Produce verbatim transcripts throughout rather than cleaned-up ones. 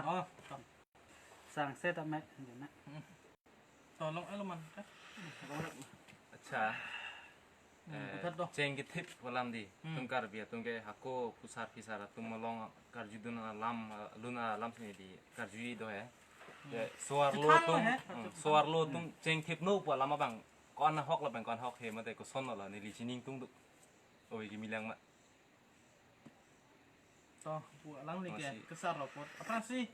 Oh, to. Sangse ta me, jena. Hmm. To long alo man ka. Accha. Hmm, eh, puthot do. Cheng kethip alam di. Hmm. Tum Karbi atum ke hako phusar phisar atum along karjudun alam, eh, lun alam sini di karju do he. Hmm. Ya, so-arlo. Chethan lo atum, he, hmm, chethan. So-arlo atum, hmm, chengthip no pu alam abang ko-an ahok labang ko-an ahok he mate koson lo neli chining tung do. Ove kimi lang ma. To, pu alangli ke, masi, kesar lo apot. Aphrangsi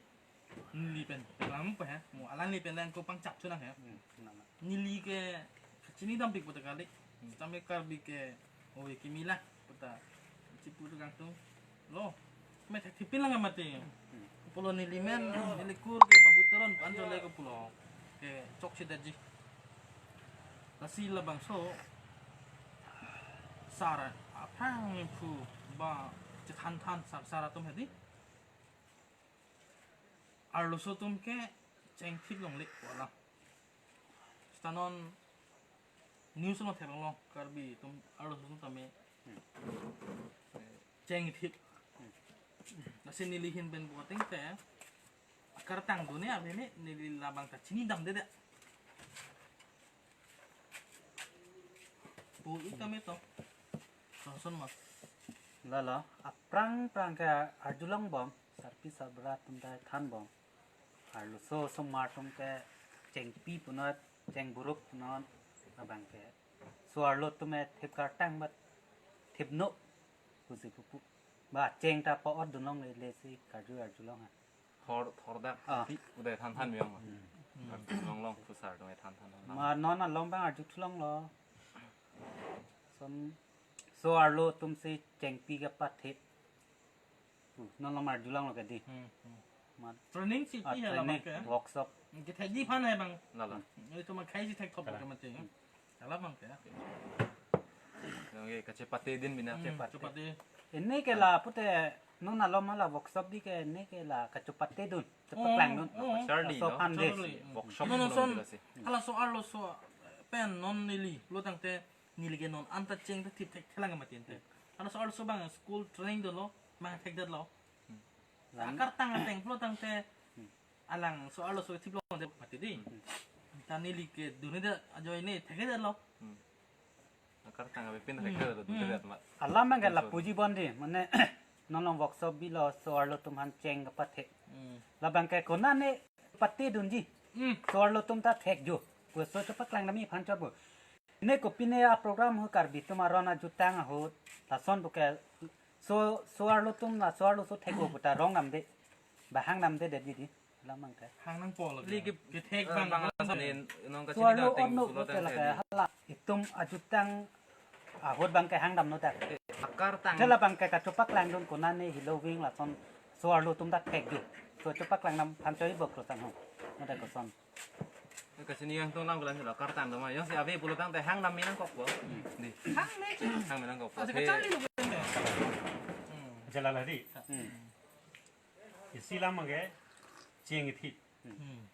neli pen, lang pa he. Mo alangli pen lang ko pangchap chunang he. Hmm, nang. Neli ke kachinidam pik puta kali. Hmm. Sitame Karbi ke ove kimi lang puta. Chipu tu kangtung. Lo. Me thekthipin lang mati. Hmm. Pulo neli men, neli kur ke Babu Teron pu-an chole ke pulo. Ke chokche detji. Lasi labangso sar aphrang phu ba chethan than sar sar atum hedi. Arloso atum ke chengthip longle wala. Sita non news lo theklong lo Karbi atum arloso atum tame. Hmm. Chengthip. Hmm. Lasi neli ahin pen pu ateng te akartang dun ne ave ne neli labang ta chinidam dede. Pu ik tame to. Sonson ma. Lalo, aphrang phrang ke arjulong bom, sarpi sarbura atum ta than bom. Arloso osomar atum ke chengpi punot, chengburuk punot, abang ke. So-arlo atum e thip kartang bat thip no pusi pupu. Ba cheng ta pa-ot dun longle lesi karju arjulong ha. Thor, thor dak, ah, ti, udah than than biang ma. Hmm. Long long pusar dong than than than. Ma non along bang arju thulong lo. Son, so-arlo atum si chengpi kapathe. Hmm, non long arjulang lo kadi. Hmm, hmm. Ma, training si, ah, pi hala training, bang ke? Workshop. Kethekji aphan hai bang. Lalo. Hmm. Itu ma khai si thekthop, kalang, ke mati. Hmm. Hala bang ke. Oke, kachepate din bina. Hmm, chepate. Chepate. Ini ke la pute non alom hala workshop di ke ini ke la kachepate dun, chepaklang dun. Oh, oh. Charlie, so no? Aphan de. Charlie. Workshop. No, no, belum son, jelas sih. Hala so-arlo so pen non neli lo tangte neli ke non anta cheng ta thip thekthelang mati ante. Hala so-arlo so bang school training dolo, bang thekdetlo. Hmm. Lang. Akartang ateng pulo tangte, hmm, alang so-arlo so thip lo de mati di. Hmm. Ta neli ke dun de ajoine thekdetlo. Hmm. Akartang ave pin, hmm, thekdetlo, hmm, dun de mat. Alam bang ke lapuji bon di, mane non long workshop bilo so-arlo atum aphan cheng kapathe. Hmm. Labang ke konane pate dunji. Hmm. So-arlo atum ta thekjo. Ko so chepaklang dam aphan chotbo. Ne kopine a program ho Karbi atum aron ajutang ahut lason buke so, so-arlo atum la so-arlo so thekbo puta rong namde, bahang namde det didi lamang ke. Hang nangpo lagi. Lagi kethek, eh, bang, bang bang. Lason in, nong kachini so-arlo doteng ono pulo puta tang lake tadi. Hala itum ajutang ahut bang ke hang damno ta. Akartang. Jala bang ke kachepaklang dun konane helo ving lason so-arlo atum ta thekjo. So chepaklang dam aphan choi bok lo sang ho. Mada koson. Kachini yang tong lang bulan sudah kartang dong, yang si ave pulo tangte hang dam menang kokpo. Hmm. Di. Hang me. Hang menang kokpo. Asa kacang di lo. Hmm. Jala lari. Hmm. Isi lam mage cheng ithip. Hmm.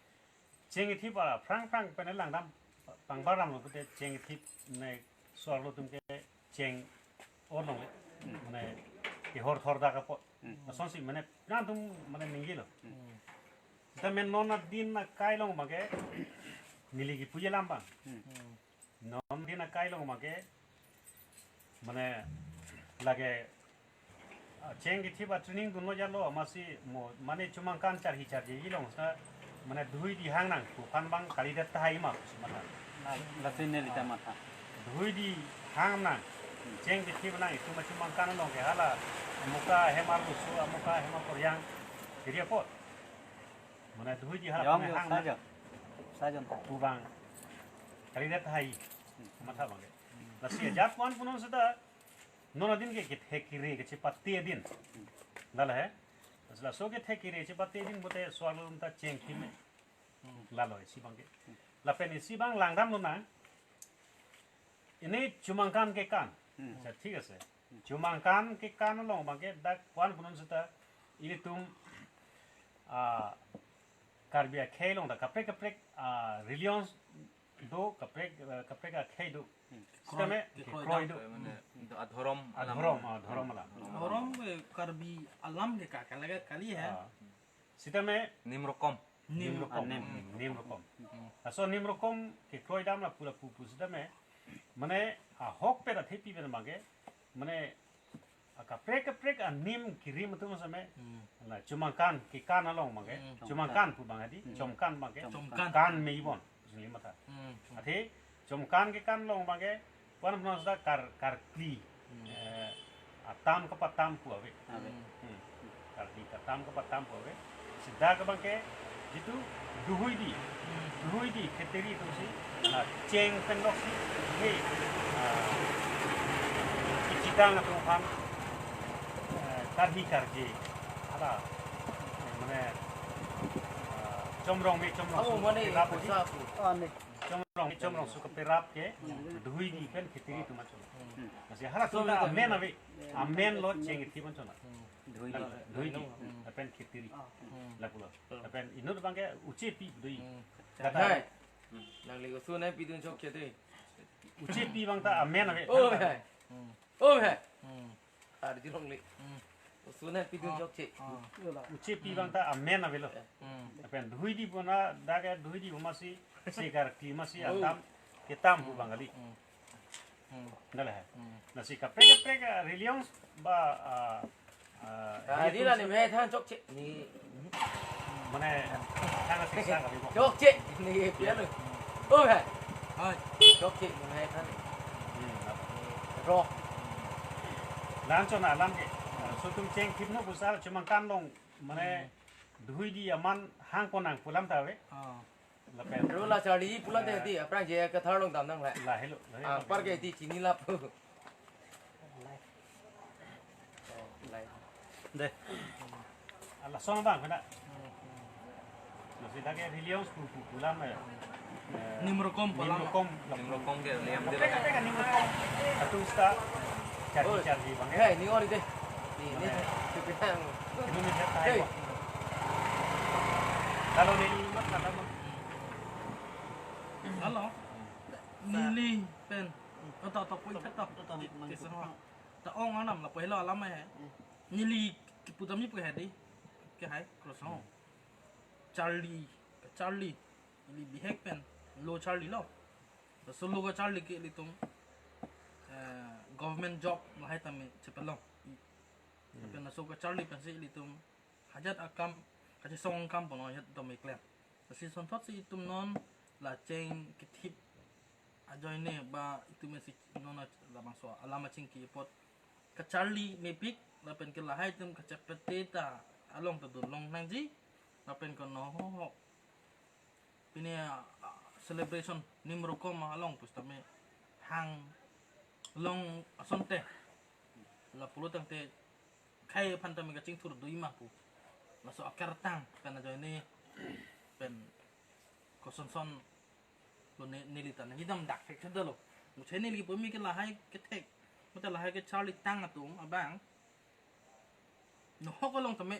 Cheng ithip ala phrang phrang pen lang dam pangbar dam lo pute cheng ithip ne so-arlo atum ke cheng ornong le. Hmm. Mane kehor thor dak apot. Hmm. Lasonsi mane pran atum mane ningje lo. Hmm. Sita men non adin akai along mage neli kipuji alam bang. Hmm. Non adin akai along mage mane lake, ah, cheng kethip a training dunlo jalo, amatsi mo mane chumangkan charhi charji along sa mane dui di hang nang pu aphan bang kalidet tahai ma pusi matha. La, lasi neli ta matha. Dui di hang nang, hmm, cheng kethip nang itum a chumangkan along ke hala amuka hem arloso, amuka hem akoryang kiri apot. Mane dui di hala yong, hang nang. Sajon. Sajon ta. Pu bang kalidet tahai. Hmm. Matha bang ke. Lasi ajat wan punon seta non adin ke kethek kere kachepate adin. Hmm. Lalo he. Laso kethek kere chepate adin pute so-arlo atum ta cheng thip me. Hmm. Lalo isi bang ke. Hmm. Lapen isi bang lang dam lonang. Ini chumangkan kekan. Hmm. Accha, thik ase. Hmm. Chumangkan kekan along bang ke dak wan punon seta ilitum, ah, Karbi akhei along dak kaprek kaprek, ah, religions do, kaprek, eh, kaprek akhei do. Hmm. Sitame kroi, kekroi do. Mane, hmm, adhorom alam. Adhorom, ah, adhorom alam. Adhorom, eh, Karbi alam ke ka, kala kali he. Ah. Sitame Nim rokom. Nim rokom. Ah, nim. Hmm, nim rokom. Hmm. Laso nim rokom kekroi dam lapu lapu pu sitame, mane ahokpet athepi pen abangke, mane akaprek kaprek anim kirim atum sitame, Hmm. la chomangkan, kekan along abangke, Hmm. chomangkan pu abang adi, Hmm. chomangkan abangke, Chomangkan. kan meibon, sini matha. Hmm. Athe, chomangkan kekan along abangke, wan mnos da kar, karkli, Hmm. eh, atam kapatam pu ave. Ave. Hmm. Karkli katam kapatam pu ave. Seta ke abangke, jitu duhuidi, Hmm. duhuidi khetiri atum si, ah, cheng pen lok si, he, ah, kechitang atum aphan, eh, karhi karje, hala, mane, ah, chomrong me chomrong Oh, su mane, kerap pu adi. sa pu. Ah, ne. Chomrong, chomrong su kaperap ke, duhuidi pen khetiri atum achon. Hmm. Lasi hala So, atum ta le amen ave, amen lo cheng ithip achon. Hmm. Duhuidi. Duhuidi, Hmm. lapen khetiri. Hmm. Lapulo. Hmm. Lapen inut abangke uchepi dui. Hmm. Kata Hai. Nangli koson nangpidun chokche dei. Uchepi abang ta amen ave. Oh, hai. Hmm. Oh, hai. Hmm. Arjulongle. Hmm. Koson nangpidun Oh. chokche. Oh. Uchepi abang ta amen avelo. Hmm. Lapen duhuidi bona dake duhuidi bona si, si karkli masi Oh. atam, ketam pu abang kali. Hmm. Hmm. Nale hai. Hmm. Lasi kaprek kaprek, ah, religions ba, ah, ah, Ah, ini lah ni meh than chokche. Ni mane, than siksa kali ko. Chokche. Ni pian lo. Oh, hai. Hai. Chokche ni meh than. Hmm, apa? Ni roh. Lanchon alam ke. Ah, so atum cheng thipnon pu sa chomangkan along mane Hmm. duhuidi aman hangpon nang pu alam ta ave. Ah. Lapen. Ro la charli pulang te Ah. di, aphrang je kathar along dam nang le. Lahelo, lahelo. Anpar ke di chini lap. Oh, lai. De. Ala song abang kena. Lasi lake religions pu, pu, pu alam ya. Eh, Nim rokom pu alam. Nim rokom, Nim rokom ke liam de. Kaprek, kaprek nim rokom. Atum seta charli, Oi. charli abang ya. Hei, ni ori de. Ni, ni. Mana? Kita yang Indonesia Hey. Taiwan. Kalau ni mat kata mo. Halo. Neli pen. Kata tak pun kata. Kata ni, Kisa. Ta ong anam lapu helo alam he. Hmm. Neli kipu tame pu he di. Ke hai cross ho. Hmm. Charli, charli. Neli bihek pen lo charlilo. Laso lo kacharli ke ilitum, eh, government job lahai tame chepalong. Hmm. Lapen laso kacharli pensi ilitum hajat akam, kachesong akam punon hajat tame klem. Lasi sonthot si itum non la cheng kethip ajoine ba itum si non labangso alam achingki apot kacharli mepik lapen ke lahai atum kachepate ta along ta dun long nangji lapen ke nohok pine, ah, celebration nim rokom along pusitame hang long asonte lapulo tangte khai aphan tame kachingthur dui ma pu. Laso akertang pen ajoine pen kosonson lo ne, neli ta nangkedam dak thek thek lo. Muchai neli pu mi ke lahai kethek. Mate lahai kacharli tang atum abang. Nohok along tame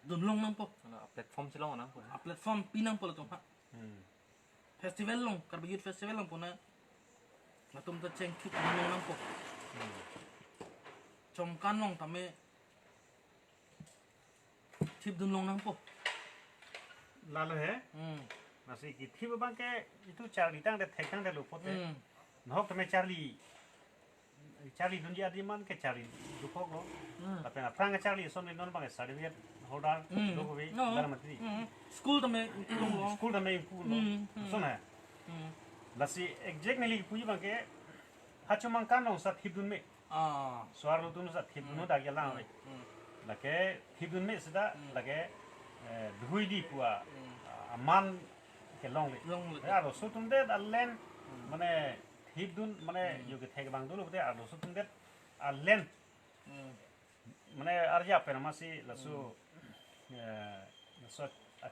dun long nangpo. Ala platform si long nangpo. A platform pi nangpo latum ha. Hmm. Festival along, Karbi Youth Festival along puna latum ta cheng thip dun long nangpo. Hmm. Chomangkan along tame thip dun long nangpo. Lalo he? Hmm. Lasi kethip abang ke itum charli tangte thek tangte lo pulote. Hmm. Nohok tame charli, charli dunji adim an ke charli dokok lo. Hmm. Lapen aphrang charli ason le non abang certificate holder Hmm. dokok ave, No. Dharmantri. Hmm. School tame ingpu long lo. School tame ingpu lo. Hmm, hmm. Ason he. Hmm. Lasi exact neli puji abang ke ha chomangkan along seta thip dun me. Ah. Soar lo atum seta thip dun Hmm. dak ya lang ave. Hmm. Lake thip dun me seta Hmm. lake, eh, duhuidi pu a, Hmm. a, aman kelongle. Longle. Ya, arloso atum det alen Hmm. mane thip dun mane Hmm. jo kethek abang dolo te arloso atum det alen Hmm. mane arja pen masi laso, Hmm. eh, laso a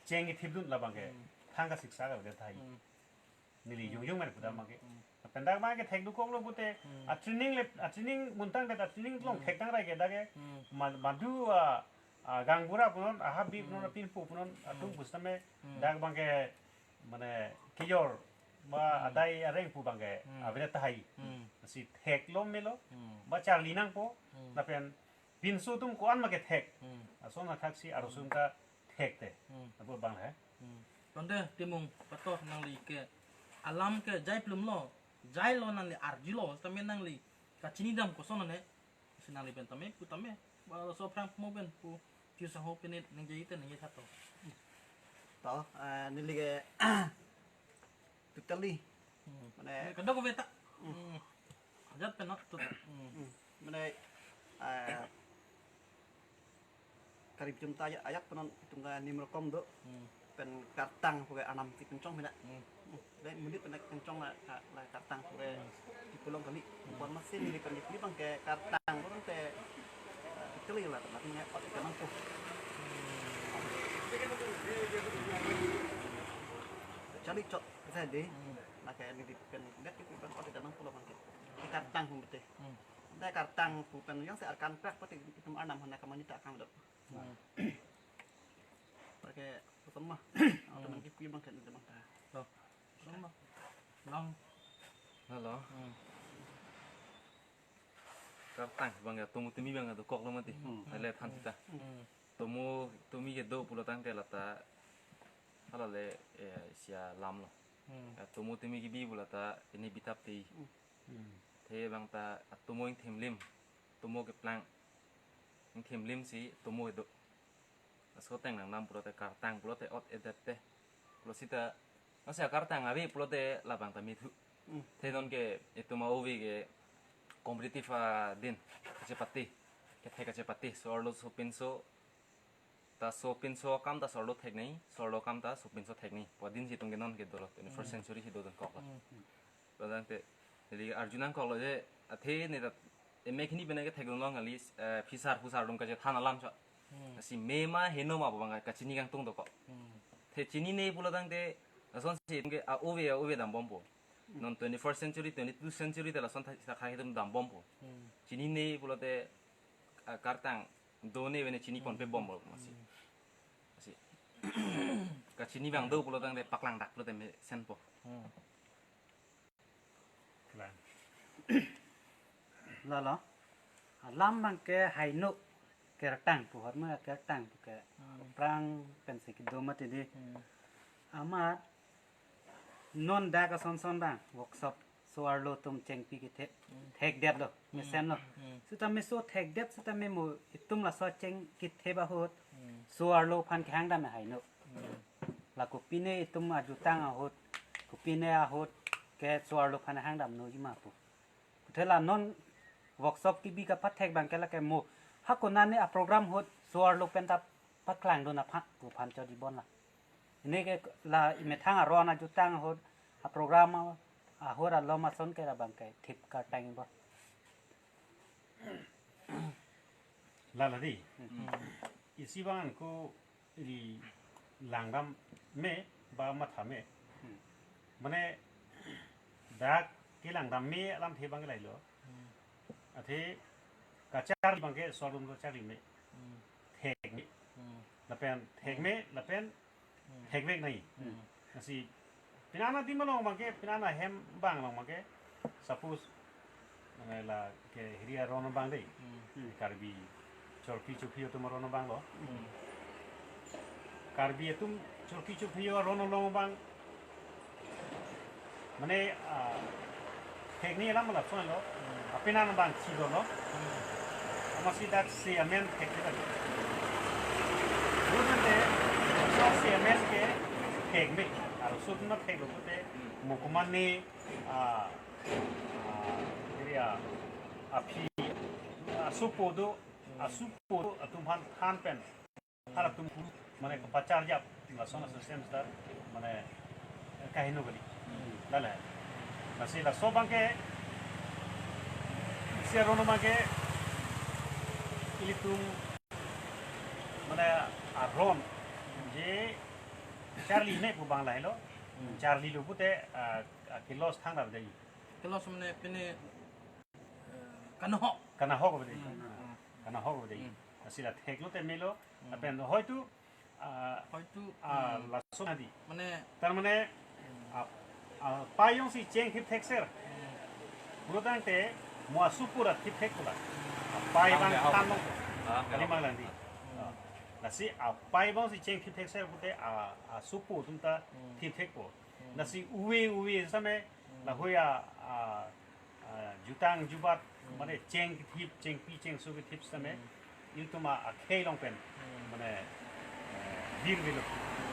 cheng kethip dun labang ke Hmm. thang kasiksa ka det thai. Hmm. Neli jung jung mer puda Hmm. abang ke. Hmm. Pendak abang ke thek dokok lo pulote Hmm. a training le, a training muntang det a training along Hmm. thek tang rai ke dak ke Hmm. ma-, madu a, a gaonbura punon, a habi punon, Hmm. a pinpo punon, atum Hmm. pusitame Hmm. dak abang ke mane kejor ba Hmm. adai areng pu abang ke Hmm. avedet tahai. Hmm. Si thek lo melo Hmm. ba charli nangpo Hmm. lapen pinso atum ko-an ma kethek. Hmm. Lason athaksi arloso atum ta thekte. Hmm. Lapu abang he. Hmm. Tangte Timung Pator, nangli ke alam ke jai plumlo, jailo, nangli arjulo, tame nangli kachinidam koson ne? Si nangli pen tame pu tame, ba laso aphrang mo pen pu, piu sangho pen nangji te nangji tha to. To, eh, neli ke totally. Hmm. Mane, kadokave ta. Hmm. Hmm. Ajat pen not to. Hmm. Hmm. Mane, eh, kari bichum ta ajat, ajat pen non itum ke nim rokom do. Hmm. Pen kartang pu ke anam si pinchong pina. Hmm. Hmm. Dai mundit pen pinchong la, la, la kartang pu ke Hmm. di pulang kali. Hmm. Informasi neli pen di abang ke kartang pu ke, eh, totally la, la punya ot ikan nangpo. Charli chot ke sa dei. Hmm. Lake neli pen det ke pen ot ikan nangpo lo abang ke. Di kartang pu mete. Hmm. Dai kartang pu pen yang se arkan prak pati itum arnam hana kamanita akam dot. Hmm. Pakai sama. Atau Hmm. nangkipi abang kan abang ta. Lo. Sama. Long. Halo. Hmm. Kartang abang ya, tomo tumi abang ya dokoklo mati. Hmm. Ele aphan sita. Hmm. Tomo tumi kedo pulo tangte lata hala le, eh, isi alam lo. Hmm. Ya, tomo tumi kebi pulo ta ini bitap te. Hmm. Hmm. Te abang ta atomo ingthimlim, tomo keplang, ingthimlim si tomo kedo. Laso ateng nangnam pulote kartang pulote ot edet te. Pulo sita, masa kartang ave pulote labang ta mithu. Hmm. Te non ke itum a-ove ke competitive adin, kachepate, kethek kachepate, so-arlo sopinso, ta sopinso akam ta so-arlo theknei, so-arlo akam ta sopinso theknei. Pu adin si itum ke non ke dolo, twenty-first Hmm. century si dodun koklo. Hmm. Lo tangte, jadi arju nangkoklo je, athe ne ta, emek hini pen ke thekdun long kali, eh, phisar phusar atum kachethan alam cho. Hmm. Si me ma heno ma abang kachini kangtung dokok. Hmm. The chinine pulo tangte, lason si itum ke a-ove a-ove dambompo. Hmm. Non twenty-first century, twenty-two century te lason tha, tha, tha itum dambompo. Hmm. Chinine pulote, ah, kartang done vene chini ponpe Hmm. bompo masi. Hmm. Masi. Kachini abang do pulo tangte paklang dak pulote mesenpo. Hmm. Klang. Lalo. Alam abang ke haino, kartang pu, hot ma kartang pu ke Hmm. aphrang pensi kedo mati dei. Hmm. Amat non dak ason son abang workshop so-arlo atum chengpi kethe Hmm. thekdetlo, Hmm. mesenlo. Hmm. Sita me so thekdet sita me mo itum laso cheng kethep ahut Hmm. so-arlo aphan kehang dam haino. Hmm. La kopine itum ajutang ahut, kopine ahut ke so-arlo aphan hang damnoi ma pu. Puthe la non workshop kebi kapathek abang ke lake mo. Ha konane a-program ahut so-arlo pen ta paklangdun aphan, pu aphan chodibon la. Ini ke la imethang aron ajutang ahut, a-program ahut alom ason ke labang ke thip kartang ibon. Lala dei. Hmm. Isi abang ko ili langdam me ba matha me. Hmm. Mane dak kelang dam me alamthe abang ke lahelo. Hmm. Athe kacharli abang ke so-arlo atum charli me. Hmm. Thek me. Hmm. Lapen thek me, lapen Hmm. thekvek nai. Hmm. Lasi penang adim along abang ke, penang ahem abang along abang ke, suppose, eh, lake hiri aron abang dei. Hmm. Karbi chorpi chophi atum aron abang lo. Hmm. Karbi atum chorpi chophi aron along abang, mane, ah, theknei alam lason lo. Hmm. Apenan abang si dolo. Hmm. Amatsi dak si amen thek thek. Bukan te, so si amen ke thek me. Arloso atum theklo pute, Hmm. mo komatne, ah, ah, area, aphi, ah, supo do, Hmm. ah, supo do, atum aphan than pen. Halatum mane kepacharjap lason system star mane kaheno kali. Hmm. Lale. Lasi laso abang ke isi aron abang ke ilitum mane aron je charli me pu abang lahelo. Hmm. Charlilo pute, ah, ah, ke-loss thang dam dei. Ke-loss mane pine, eh, kanahok. Kanahok dei. Hmm, hmm. Kanahok dei. Hmm. Lasi la theklo te melo, Hmm. lapen hoitu, ah, Hoitu, ah, hmm. lason hadi. Mane Tar mane, Hmm. ah, ah, pai jongsi cheng thip thek ser. Hmm. Pulo tangte, mo asupo ra thip thek pula. Hmm. Ah, pai Tang abang de ahok. Than long. Ah, kali mang lang di. Hmm. Ah. Lasi apai abang si cheng thip thek sai pute a, a supu atum ta Hmm. thip thekpo. Hmm. Lasi uwe uwe same Hmm. lahoi a, a, a jutang jubat Hmm. mane cheng kethip, chengpi chengso kethip same Hmm. ilitum a akhei along pen Hmm. mane, eh, bir bilo.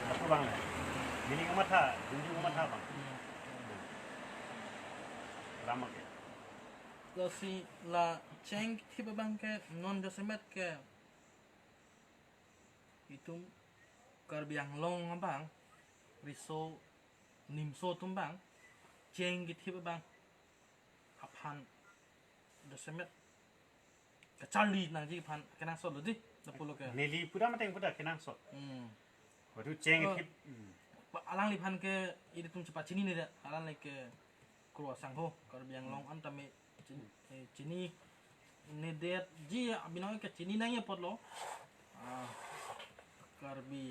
Lapu abang le. Neli kamatha, dunju kamatha abang. Hmm. Ram ke. Lasi la cheng kethip abang ke non jasemet ke itum Karbi Anglong abang, riso nimso atum abang, cheng kethip abang aphan jasemet kacharli nangji aphan kenangsot lo di, lapulo ke. Neli pura mateng pura kenangsot. Hmm. Waduh cheng Oh. kethip. Hmm. Pa-, alangliphan ke ilitum chepachini ne da, alangli ke kro asangho, Karbi Anglong an tame chin-, eh, chininedet ji abinong ke chini nangji apotlo. Ah, Karbi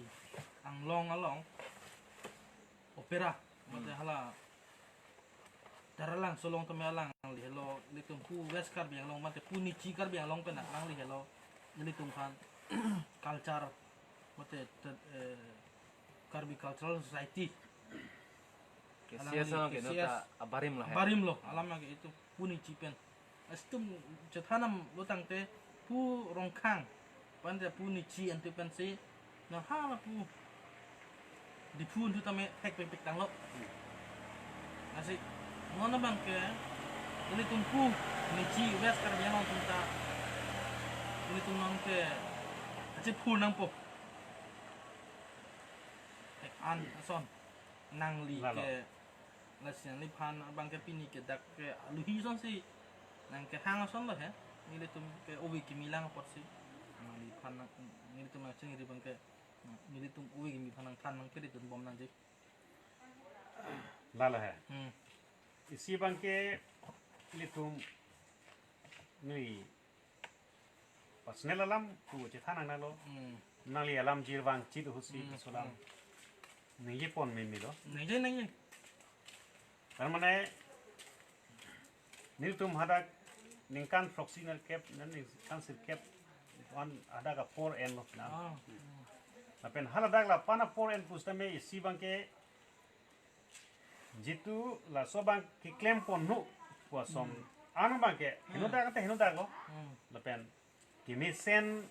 Anglong along opera, mate Hmm. hala Taralangso along tame alangli helo, ilitum pu West Karbi Anglong, mate pu nichi Karbi Anglong pen alangli helo, ilitum aphan culture, mate te-, eh, Karbi Cultural Society. K C S Alangli along ke K C S nota abarim lo hai. Abarim lo, alam lagi itu, pu nichi pen. Asitum chethan damlo tangte pu Rongkhang, pante pu nichi antu pensi, na hala pu Diphu antu tame thek pekpek tanglo. Lasi, non abang ke, ilitum pu nichi West Karbi Anglong atum ta, ilitum non ke, ache phu nangpo. Thek an ason, nangli Lalo. ke, lasi nangliphan abang ke pini ke dak ke aluhi asonsi nangkehang ason lo he. Nelitum ke ove kimi lang apotsi. Nangliphan nang, nelitum nangchingri abang ke, nelitum ove kimi aphan nangthan nangpedetdun bom nangji. Lalo he. Hmm. Isi abang ke ilitum ni personal alam pu chethan nangnelo. Hmm. Nangli alam jirvang chit husi Hmm, personal alam. hmm. Ningje pon meme lo. Ningje, ningje. Tar mane nelitum hadak ningkan throksi nerkep, ningkan sirkep an hadak apor enlo na. Ah, hmm. Lapen haladak la apor en pusitame isi abang ke jitu laso abang keklem ponlo pu ason Hmm. an abang ke Hmm. henodak ante henodak lo. Hmm. Lapen kemesen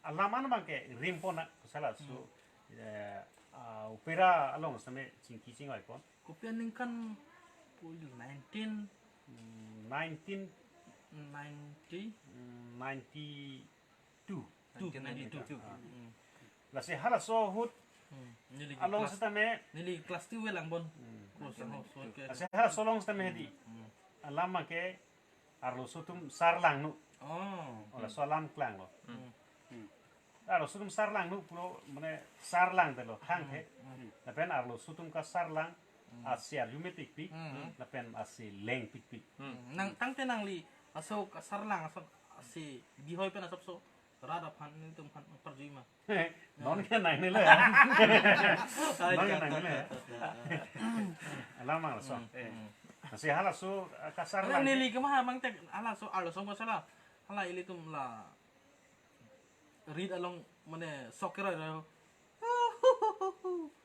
alam an abang ke rim pon na kusala su Hmm. eh, ah, opera along same chingki chingvai pon. Kopi aningkan pulo nineteen Hmm, nineteen ninety. Hmm, ninety-two. Two, nineteen ninety-two. ninety-two. Ah. Hmm. Lasi halaso ahut Hmm. Neli along class, sitame neli class two ve lang bon. Hmm. Kro asangho so ke. Lasi halaso along sitame hedi. Hmm. Alam abang ke arloso atum sarlangno. Oh. Oh, laso alam klanglo. Hmm. Hmm. Arloso atum sarlangno pulo mane sarlang telo hangthe. Hmm. Lapen arloso atum kasarlang Hmm. asi arjume pikpik. Hmm. Lapen asi leng pikpik. Hmm. Nang tangte nangli aso kasarlang ason asi bihoi pen asapso rat aphan nelitum aphan parjui ma. Non ke nangnelo. Ai, Non ke ta, ta, nangnelo. ta, ta, ta. Alam abang laso. Hmm, Eh. hmm. Lasi halaso kasarlang. Neli kemahang abang tek halaso arloso kasarlang. Hala ilitum la rit along mane sok kero ro.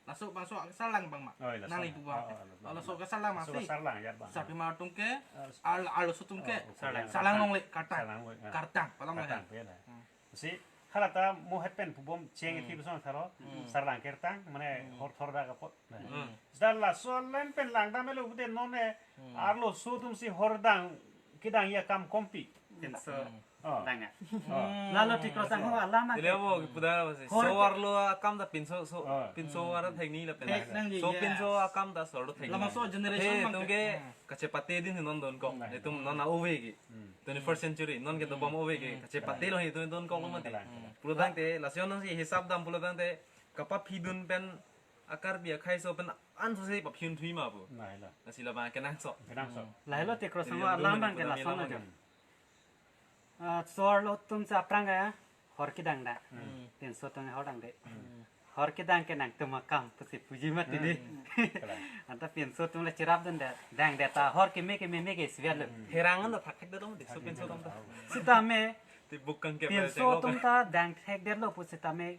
Laso bangso kasarlang abang ma. Oh, iya, Nangli sarlang. pu abang. Oh, oh, oh, Laso kasarlang Laso masi. kasarlang ya abang. Sarpimar atum ke, Ah, al arloso atum ke. Oh, okay. Sarlang. Sarlang longle kartang. Sarlang longle, ah. Kartang, palam Kartang, lah. ya, lah. Hmm. Si halata mo het pen pubom cheng Hmm. iti besong tharo. Hmm. Sarlang kertang mane Hmm. hor thor dak apot. Nah. Hmm. Sita laso len pen langdamelo pulote non e Hmm. arloso atum si hordang kedang ya kam kompi. Pinso Hmm. Oh. danga. Oh. Hmm. Lalo Tikro asangho alam Dile ake. abo pudar apa sih? Hor So ke- arlo akam ta pinso so Oh. pinso Hmm. ara thengni lapen. Thek nangji, So yes. pinso akam ta so arlo thengni. Lama so generation He, abang tum ke- ke Hmm. kachepate din non donkok. Hmm. Itum non a-ove ke. Hmm. Twenty-first century non ke Hmm. dobom ove ke. Hmm. Kachepate lo itum donkok lo mati. Kalang, kalang. Pulotangte, lasi non si hisap dam pulotangte, kapaphidun pen a Karbi akhei so pen anso si paphidunthui ma pu. Nah, ila. Lasi labang kenangsot. Kenangsot. Hmm. Lahelo Tikro asangho Iya, alam betul, abang ke betul. lason Iya, aja. Ah, so arlo atum si aphrang ke hor kedang dak. Hmm. Pinso atum hordang de. Hmm. Hor kedang ke nangtum akam pusi puji mati Hmm. de. Kalang. Anta pinso atum le cherapdun de. Dang de ta hor keme keme me ke sviat lo. Hmm. Herang an ta thakthak de dong de, so pinso atum ta. Sitame Sibuk kangkep Pinso atum ta dang thekdetlo pusitame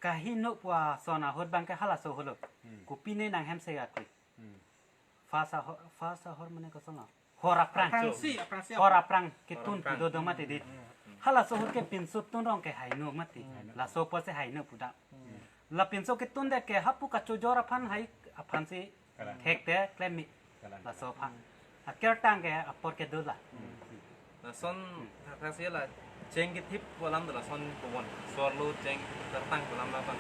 kaheno pu ason ahut abangke halaso ahutlo. Hmm. Kopine nanghem se atwi. Hmm. First ahor, first ahor mane kosonlo. Hor aphrang. Aphrangsi, aphrangsi. Hor aphrang ketun Hor aphrang. Pido do mati di. Hmm. Halaso ahut ke pinso tun rong ke haino mati. Hmm. Laso apotsi haino pudam. Hmm. La pinso ketundet ke hapu kachojor aphan hai aphansi Kalang. Thekte klemmi. Kalang. Laso aphan. Akertang ke apor kedo la. Hmm. Lason thakthak si la cheng kethip pu alam do lason pu bon. Sorlo cheng kertang pu alam la pan.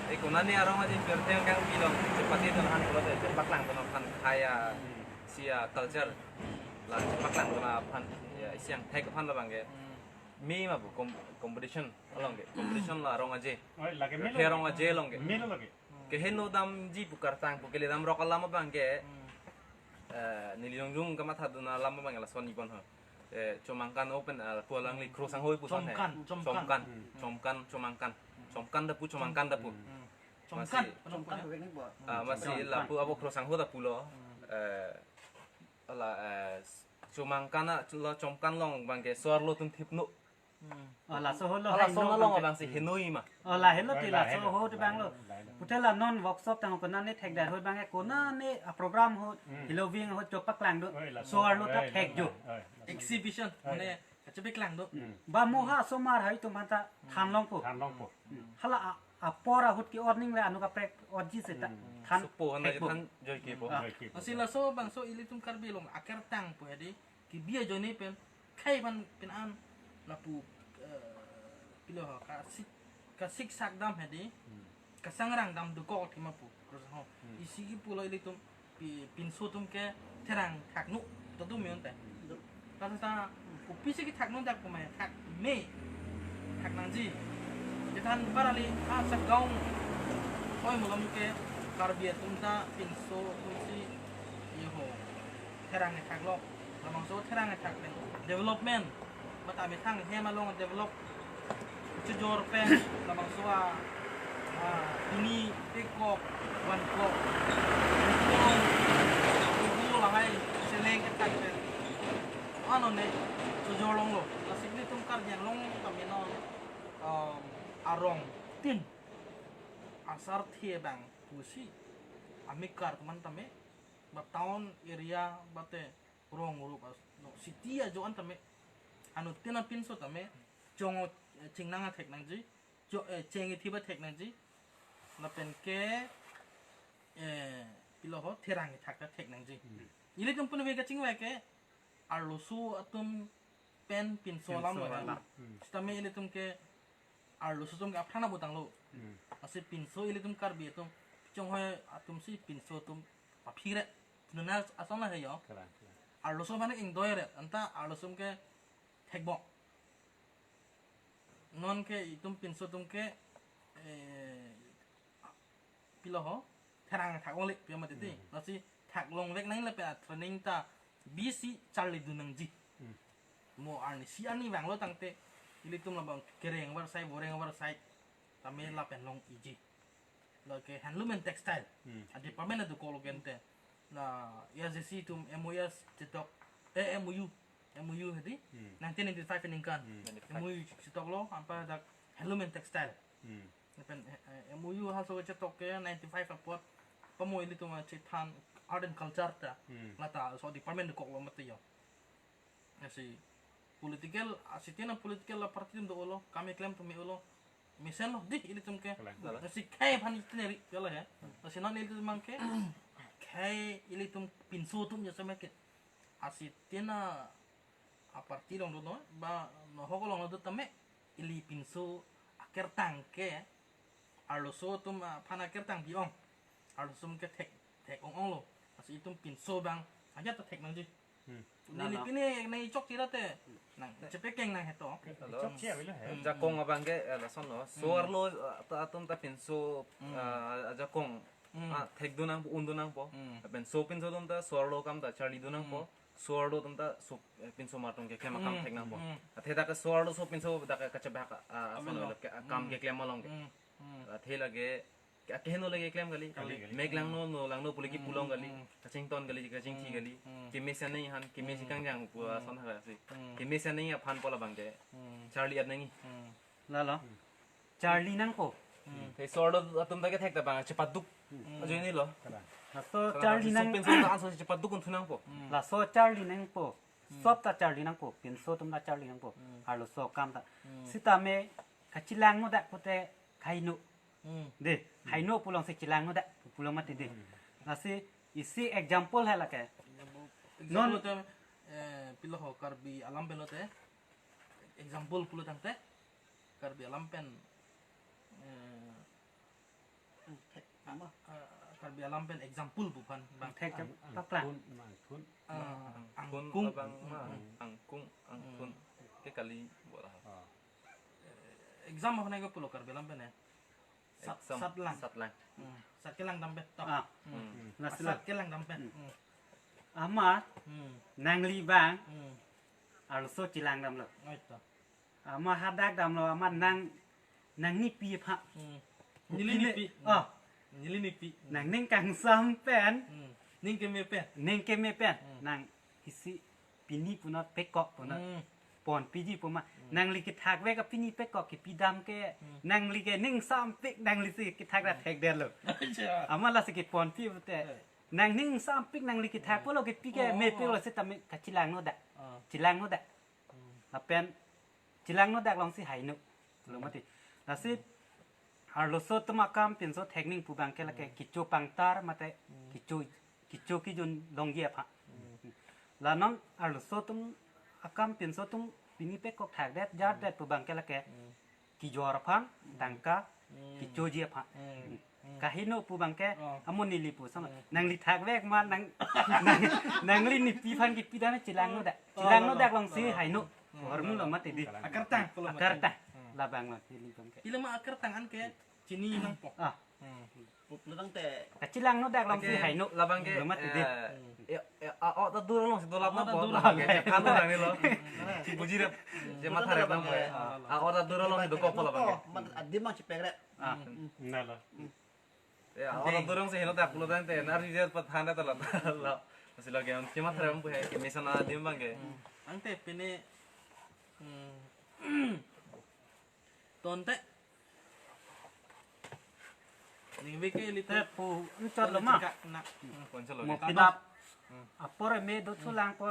E konane arong aji pirthe kangpilo. Chepate do han pulote chepaklang do aphan khei asi aculture. La chepaklang do aphan ya isi angthek aphan labang ke. Hmm. Mi ma bu com-, competition along ke. Competition la arong aje. Oi, lake melo. He arong aje along ke. Melo lake. Keheno damji pu kertang pu kele damrok alam abangke. Hmm. Eh, neli jongjong kamathadun alam abang lason ipon ho. Eh, chomangkan open, eh, pu alangli Kro Sangho pu son he. Chomkan, chomkan. Chomkan, Hmm. chomangkan, chomangkan. Chomkan da pu, chomangkan da pu. Hmm. Chomkan, Masi, chomkan. Ah, masi Chomkan. Lapu abo Kro Sangho da pulo. Hmm. Eh, ala, eh, chomangkan a, lo chomkan along abangke sorlo tun thipno. Hmm. Oh, laso ahutlo Ala haino sona along abangke. Abangsi henoi ma. Oh, la helo ti Oi, la laso helo. Ahut abanglo. La helo, la helo. Puthe la non workshop tang konane thekdet ahut abangke konane a program ahut Hmm. Halloween ahut chopaklangdun. Oi, laso. Sorlo ta Oi, thekjo. Oi, laso. Exhibition, Oi. Mane kachepaklangdun. Hmm. Ba mo ha asomar hai atum aphanta thanlongpo. Thanlongpo. Hmm. Hala a, apor ahut ke-or ning le anut kaprek orji seta. Hmm. Than Supo han thekpo. Than joike po. Ah. Joike po. Lasi laso bangso ilitum Karbi Anglong akertang pu hedi. Kebi ajoine pen, khei aphan pen an, lapu, eh, pilo ho, kasik, kasik sak dam hedi, Hmm. kasangrang dam dokok thima pu, Kro Sangho. Hmm. Isi kipulo ilitum, pi-, pinso atum ke therang thakno, to tu mion te. Hmm. Kata ta, kopisi kethakno dak kumai, thakme, thak nangji. Jethan barali, a sak gaon, oi mulam ke, Karbi atum ta, pinso atum si, iho. Therang kethak lo, labangso therang kethak pen development, mata methang hem along develop chojor pen, labangso a, a, pini pekok, vankok, ibu lahai, seleng kethak pen, ano ne, chojor longlo, lasik ilitum Karbi Anglong tame non, um, arong tin, asarthe abang pusi, amekar teman tame, ba town area, bate rong rup as, no, city ajo an tame, anuttin apinso tame, chong, eh, chingnang athek nangji, jo, eh, cheng ithip athek nangji, lapen ke, eh, pilo ho, therang ithak ta thek nangji. Hmm. Ilitum pun veka chingvai ke, arloso atum pen pinso Pinso alam lo ya. Alam. Hmm. Sitame ilitum ke, arloso atum ke aphrang na butang lo. Hmm. Asi pinso ilitum Karbi atum, chonghoi atum si pinso atum aphi re. Nuna asong na heyo. Kalang, kalang. Arloso mane ingdoi re. Anta arloso ke thekbok. Non ke itum pinso atum ke, eh, pilo ho, therang thak ongle, pia mati ti. Hmm. Lasi thak longvek nang lapen a training ta bisi charlidun nangji. Hmm. Mo arnisi arni vanglo tangte, ilitum labang kereng avarsai, boreng avarsai, tame lapen long-iji. Lake handloom and textile. Hmm. A department adu kolo gente. Na, ya jesi itum M O S chetok, eh, M O U, M O U hedi, Hmm. nineteen ninety-five aningkan. Hmm. M O U chetok lo, anpa dak handloom and textile. Hmm. Lapen, eh, eh, M O U halaso chetok ke ninety-five apot, pamo ilitum chethan art and culture ta, Hmm. lata so department dokok lo mati yo. Asi political, asi tina political la party atum dolo, kami klem atum dolo, mesen lo, di ilitum ke. Kalang. Asi khei aphan itinerary, ya lah ya. Asi non ilitum abang ke, khei ilitum pinso atum ya sama ke. Asi tina a party along do no, ba no hok along do tame, ili pinso akertang ke, arloso atum aphan akertang bi-ong, arloso atum ke thek, thek ong-ong lo, asi itum pinso abang, aja ta thek nangji. Hmm. Neli Nana. Pine nang ichok tira te, nang, chepekeng nang heto. Hello. Chok chia bilo he. Hmm. Jakong abang ke, eh, lason lo, so Hmm. arlo, eh, ta atum ta pinso, Hmm. eh, jakong, Hmm. ah, thekdun nangpo, undun nangpo. Hmm. Lapen so pinso atum ta, so arlo akam ta charlidun nangpo. Hmm. So arlo atum ta so, eh, pinso mar atum keklem akam Hmm. Thek nangpo. Hmm. Athe dak so arlo so pinso dak kachebak, ah, Amen ason lo. Lo ke, ah, kam Hmm. Keklem along ke. Hmm. Hmm. Athe lake Akeheno lake klem kali. Kali, kali. Mek langno, no langno pu lake Hmm, pulong kali. Hmm. Kachington kali, kachingthi Hmm, kali. Hmm. Keme si nangji aphan, keme si Hmm. kangjang pu Hmm. ason hara si. Hmm. Keme si nangji aphan pu labang ke. Hmm. Charli ap nangji. Hmm. Lalo. Hmm. Charli nangpo. Hmm. Te solo atum ta kethek ta bang, chepaduk. Hmm. Ajoine lo. Kalang. Laso Kalang. Charli nang. Sopin sopin aso chepaduk un thu nangpo. Hmm. Laso charli nangpo. Hmm. Sop ta charli nangpo. Pinso atum ta charli nangpo. Hmm. Arloso akam ta. Hmm. Sitame kachilangno dak pute kaheno. Hmm. De, Hmm. heno pulang si chilangno dak, pulang mati de. Hmm. Lasi isi example hai lake. Example Non- te, eh, pilo ho Karbi alam pen lo te. Example pulo tangte. Karbi alam pen, eh, Ama. eh, Karbi alam pen example pu aphan bang. Thek jam Ang- paklang. Angkun, angkun. Eh, Angkun angkung. Abang ma, Hmm. angkung, angkung. Hmm. Ke kali bola. Ah. Exam apa nego pulo Karbi alam pen ya? Sat, Exam. Satlang. Satlang. Hmm. Sat kelang dampe. Tok. Ah. Hmm. Hmm. Nah, Sat sila. Kelang dampe. Hmm. Hmm. Ama, Hmm. nangli bang, Hmm. arloso chilang damlo. Oh, itu. Ama hadak damlo, ama nang, nangnipi aphan. Hmm. Neli Ukile-, nipi. Hmm. Oh. Neli nipi. Hmm. Nangning kangsam pen. Hmm. Ning keme pen. Ning keme pen. Hmm. Nang isi pini punot pekok punot. Hmm. Ponpiji puma. Hmm. Nangli kethak vek pini pekok kipidam ke. Hmm. Nangli ke ning sampik nangli si kethak ra Hmm. thekdetlo. Acha. Ama lasi kiponpi pute. Eh. Nangning sampik nangli kethak Hmm. pulo kipi ke Oh, mepi oh. lo sitame kachilangno dak. Ah. Chilangno dak. Hmm. Lapen chilangno dak along si heno. Lo mati. Lasi arloso atum akam pinso thekning pu bang ke lake Hmm. kecho pangtar mate Hmm. kecho, kecho kejun longji aphan. Hmm. La non arloso atum akam pinso atum pini pekok thakdet jardet pu bang ke lake Hmm. kejor aphan, tangka, Hmm. kechoji aphan. Hmm. Hmm. Kaheno pu bang ke Oh. amo neli pu sama. Hmm. Nangli thak vek ma nang, nang, nangli nipi aphan kipidam chilangno dak. Oh, Chilangno lo, dak lo, along si lo, lo. Heno. Hmm. Hormu lo mati de. Akartang, pulo mati. Akartang. Hmm. Labang lo neli bang ke. Pilo ma akartang an ke chini nangpo. Ah. Hmm. Pup lo tangte. Kachilangno dak along si Oke, heno. Labang ke, Lo mati de. eh, ya, ya, a, o, ta dur along si dolap A, o, ta nangpo. Dur along. Oke, kan orang ni lo. Hmm. Si buji rep. Hmm. Si matha rep nangpo ya. Ah, o, ta dur along si dokok po labang ke. Man, adim ang si pegret. Ah. Hmm. Nah lo. Ya, o, ta dur along si heno dak pulo tangte. Nar si dia pathan dak telat. Lo. Masih lagi ang si matha rep nangpo ya. Keme si adim bang ke. Hmm. Angte pini, hmm. Tonte. Ning veke lite. Te pu, anchot lo ma. Chika na. Hmm, ponchot lo. Mo Tado. Pinap. Hmm. Apor me do Hmm. Sulang po.